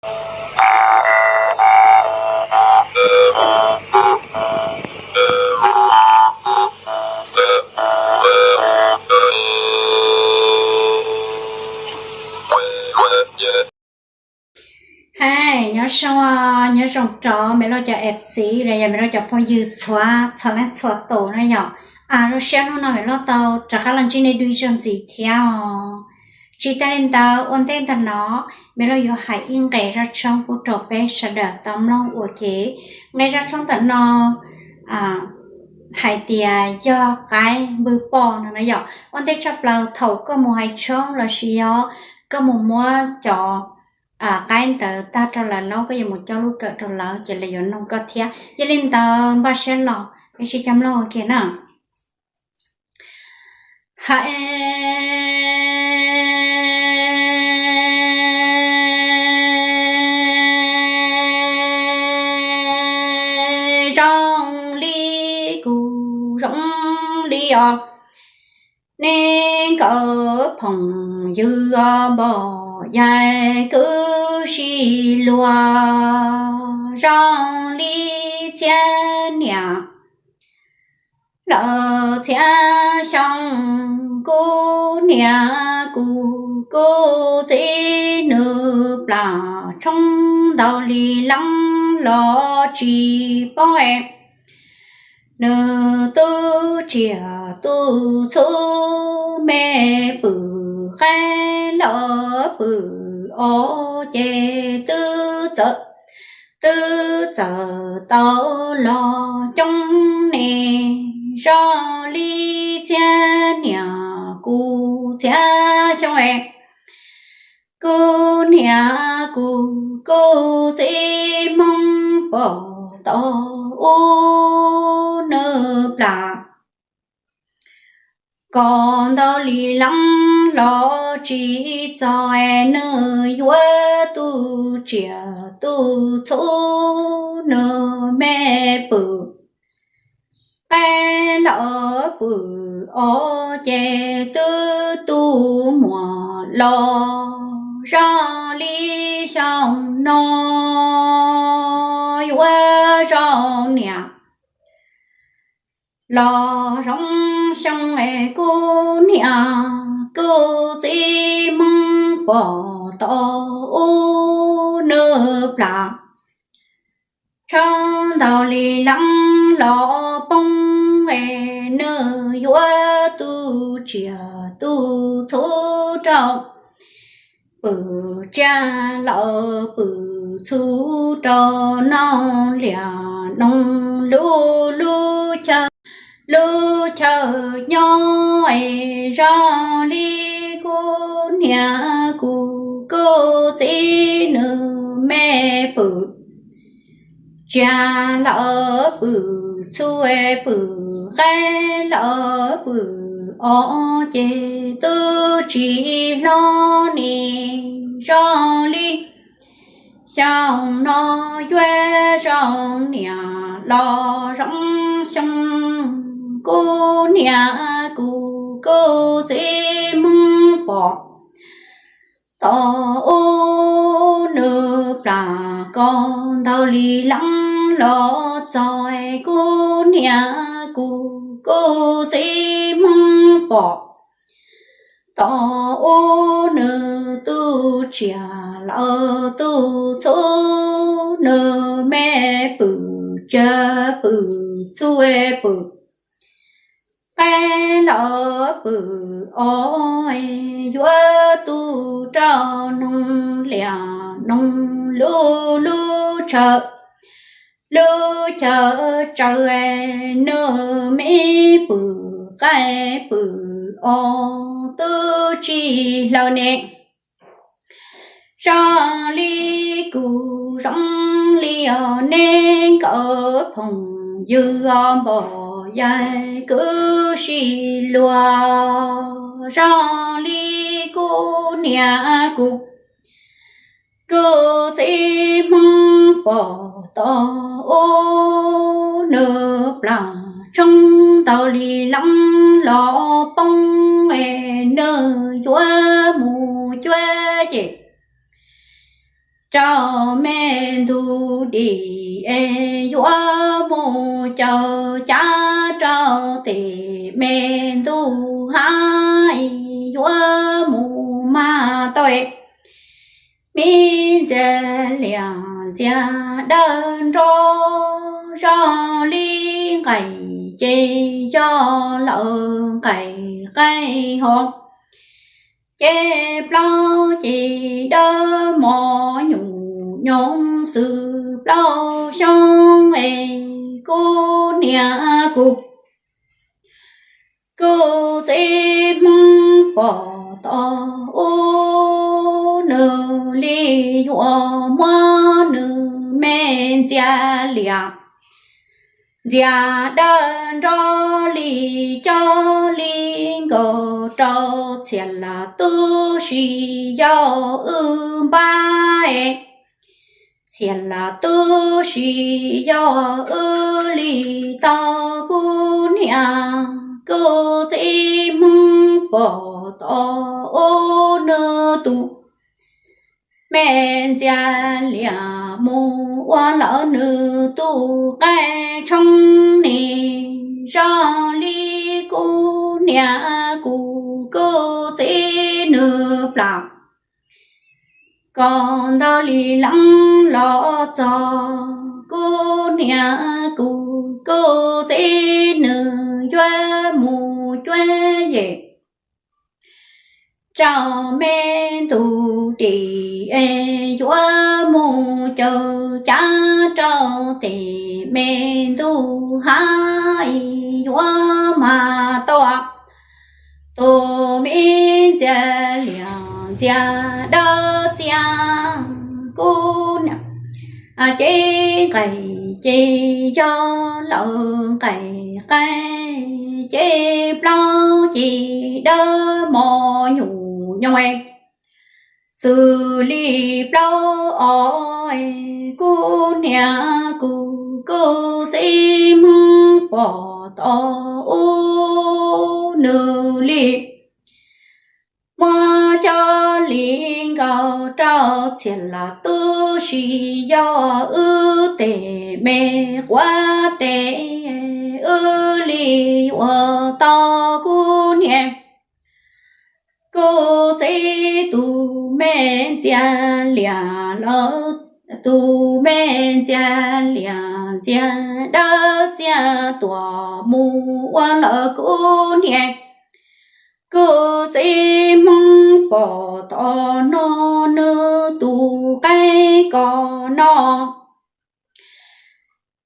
Hais nyob zoo, nyob zoo rau me loj cov F C los yog me loj cov phooj ywg txhua txhua leej txhua tus na yom. Zoo siab hnub no me loj tau rov qab los ntsib nej dua ib zaug ntxiv thiab os. Tsis tas li ntawd ua ntej ntawm no, me loj yuav hais ib nqe zaj tshoob pub rau peb sawv daws tau mloog ua ke. Nqe zaj tshoob ntawm no hais tias yog qaib npwg poj no na yom. Ua ntej tshaj plaws thaum koj mus hais tshoob los sis yog koj mus muab cov qaib ntawd tag rau lawv laub, koj yuav mus coj lub kawm rau lawv ces lawv yuav noog koj thiab. Yog li ntawd npaj siab los peb sib coj mloog ua ke na. Hais zoo li kuv zoo li os, nej nkawd phooj ywg os npog yaig kwv sib luag zoo li txhiab niam lawm txhiab xyoo. Kuv niam kuv kuv txiv nws plam tshoob ntau li leej los tsis poob es nws tu tsiaj tu txhu me pwm qaib los pwm os ces twb txawm, twb txawm tau los coob ne zoo li txhiab niam kuv txhiab xyoo es. Kuv niam kuv kuv txiv Hmoob pom tau ub nws plam kom ntau li leej los tsis txog es nws yuav tu tsiaj tu txhu nws me pwm qaib los pwm os ces twb tu muam los zoo li xyoo no yuav zoo niam los zoo xyoo es kuv niam kuv txiv Hmoob pom tau ub nws plam tshoob ntau li leej los poob es nws yuav tu tsiaj tu txhu rau pwm tsiaj los pwm txhu rau noj liam noo lub lub chaw, lub chaw nyob es zoo li kuv niam kuv kuv txiv nws me pwm tsiaj los pwm txhu pwm qaib los pwm os ces twb tsis hlob ni zoo li xyoo no yuav zoo niam los zoo xyoo. Kuv niam kuv kuv txiv Hmoob pom tau ub nws plam kom ntau li leej los txog es kuv niam kuv kuv txiv Hmoob pom tau ub nws tu tsiaj los tu txhu nws me pwm tsiaj pwm txhu pwm qaib los pwm os yuav tu rau noo liam noo lub lub chaw, lub chaw tsaws nws me pwm qaib pwm os twb tsis hlaws ne zoo li kuv zoo li os nej nkawd phooj ywg os npog yaig kwv sib luag zoo li kuv niam kuv kuv txiv Hmoob pom tau ub nws plam tshoob ntau li leej los poob es nws yuav mus cuab ces rau me ntug dim es yuav mus caum cav rau tes me ntug hav es yuav mus mag tau. Me ntxia liam ntxia dawb nrog zoo li nqaim ces yog lawm nqaim qaib hos. Ces plaub ces dawb mos nyuam nyoos xwb plaub xyoo es kuv niam kuv kuv txiv Hmoob pom tau ub nws li yuav muab nws me ntxia liam ntxia dawb nrog li coj li nkaus rau Txhiaj Lam tub si yog wb npab. Txhiaj Lam tub si yog wb li tau kuv niam kuv txiv Hmoob pom tau ub nws tus me ntxia liam mus ua lawm nws tus qaib tshoob ne zoo li kuv niam kuv kuv txiv nws plam kom ntau li leej los txog kuv niam kuv kuv txiv nws yuav mus cuab yem rau me ntug dim es yuav mus caum cav rau tes me ntug hav es yuav mag tau tus me ntxia liam ntxia dawb txia kuv niam ces nqaim ces yog lawm nqaim qaib ces plaub ces dawb mos nyuam nyoos xws li plaub os. Kuv niam kuv kuv txiv Hmoob pom tau ub nws li muab coj li nkaus rau Txhiaj Lam tub si yog wb tes me quav tes wb li yuav tau kuv niam kuv txiv tus me ntxia liam lawm tus me ntxia liam ntxia dawb txia tuam mus ua lawm kuv niam kuv txiv Hmoob pom tau no nws tus qaib ko no.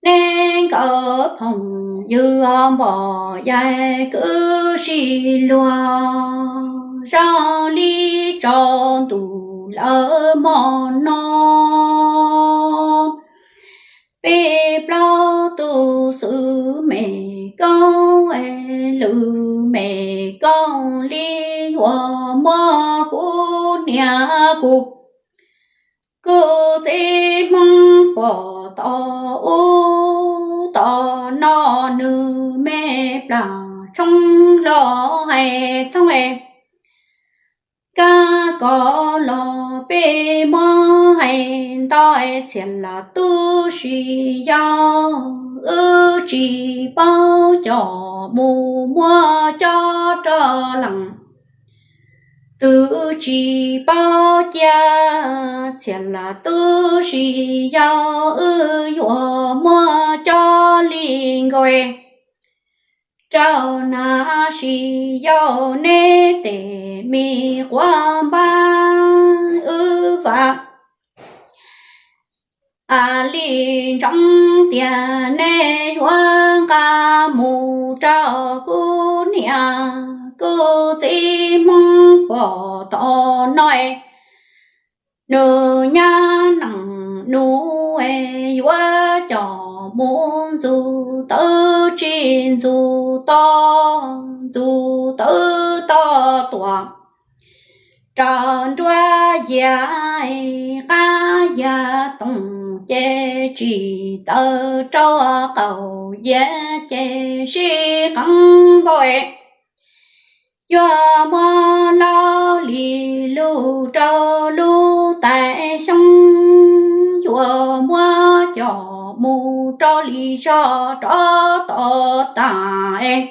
Neb nkawd phooj ywg npog yaig kwv sib luag zoo li tsaus ntuj lawm hmo no. Peb plaub tus xwb me koob, lwm me koob li yuav muab kuv niam kuv kuv txiv Hmoob pom tau ub tau no nws me plam tshoob los hais thoob. Kab kos los peb muab hais ntau, Txhiaj Lam tub si yog wb tsis paub coj mus muab coj rau leej twg tsis paub cia. Txhiaj Lam tub si yog wb yuav muab coj li nkaus rau na, sis yog neb tej me quav npab wb vam a li ntsoov tias neb yuav nqa mus rau kuv niam kuv txiv Hmoob pom tau no. Nws nyab neej nus yuav coj mus ntxuav tawv tsis ntxuav to, ntxuav tawv to tuam rau nruab yias qab yias toom ces tsis tawv rau qaum yias ces sib qeev npaum. Yuav muab laub li lug rau lub tais xyoo coj mus rau li zog rov tom tas es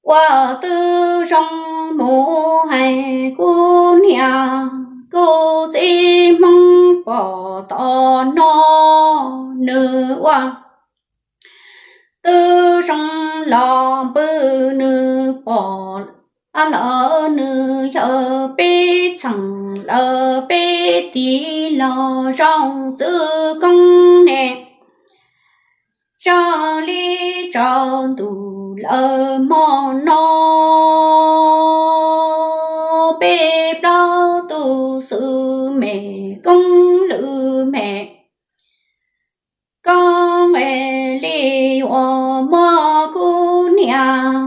ua twb zoo mus hais kuv niam kuv txiv Hmoob pom tom no nws ua twb zoo los npws nws pom lawm nws yawg peb txheem lawm peb tiv los zoo txwv koob ne. Zoo li tsaus ntuj lawm hmo no, peb plaub tus xwb me koob lwm me koob es li yuav muab kuv niam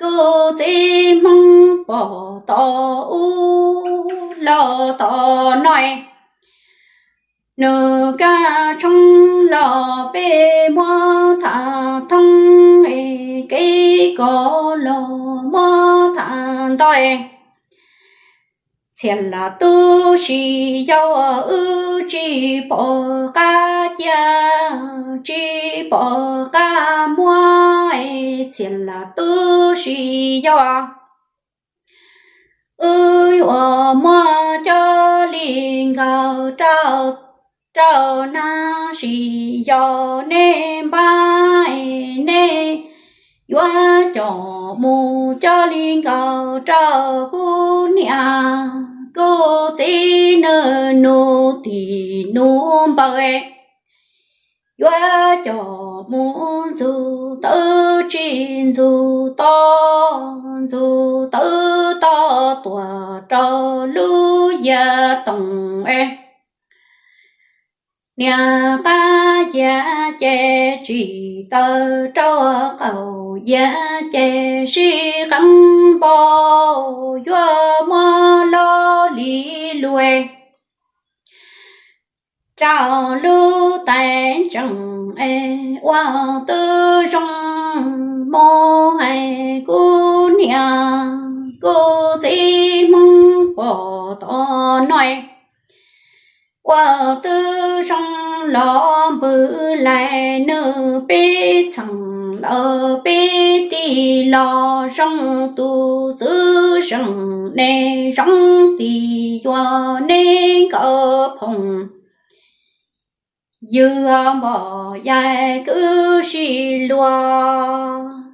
kuv txiv Hmoob pom tom ub los tom no. Nws kab tshoob los peb muab tham thoob es kev kos los muab tham nto es txhia la tub si yau wb tsis pom qab cia tsis pom qab muab es txhia la tub si yau wb yuav muab cov li nkaus rau rau nab sis yog nej npab es nej yuav coj mus coj li nkaus rau kuv niam kuv txiv nws nus tim nus npaws es yuav coj mus ntxuag tawv tsis ntxuag to ntxuag tawv to tuaj rau lub yias toom es niam qab yias ces tsis taw rau qaum yias ces sib qeeb npau yuav muab loj li lus rau lub tais ntsees es ua twb zoo mus hais kuv niam kuv txiv Hmoob pom tom no ua twb zoo los npws lais nws peb txheem lawm peb tiv los zoo tus txwv zeem ne zoo tim yuav neb nkawd phoom ywg npom yaig kwv sib luag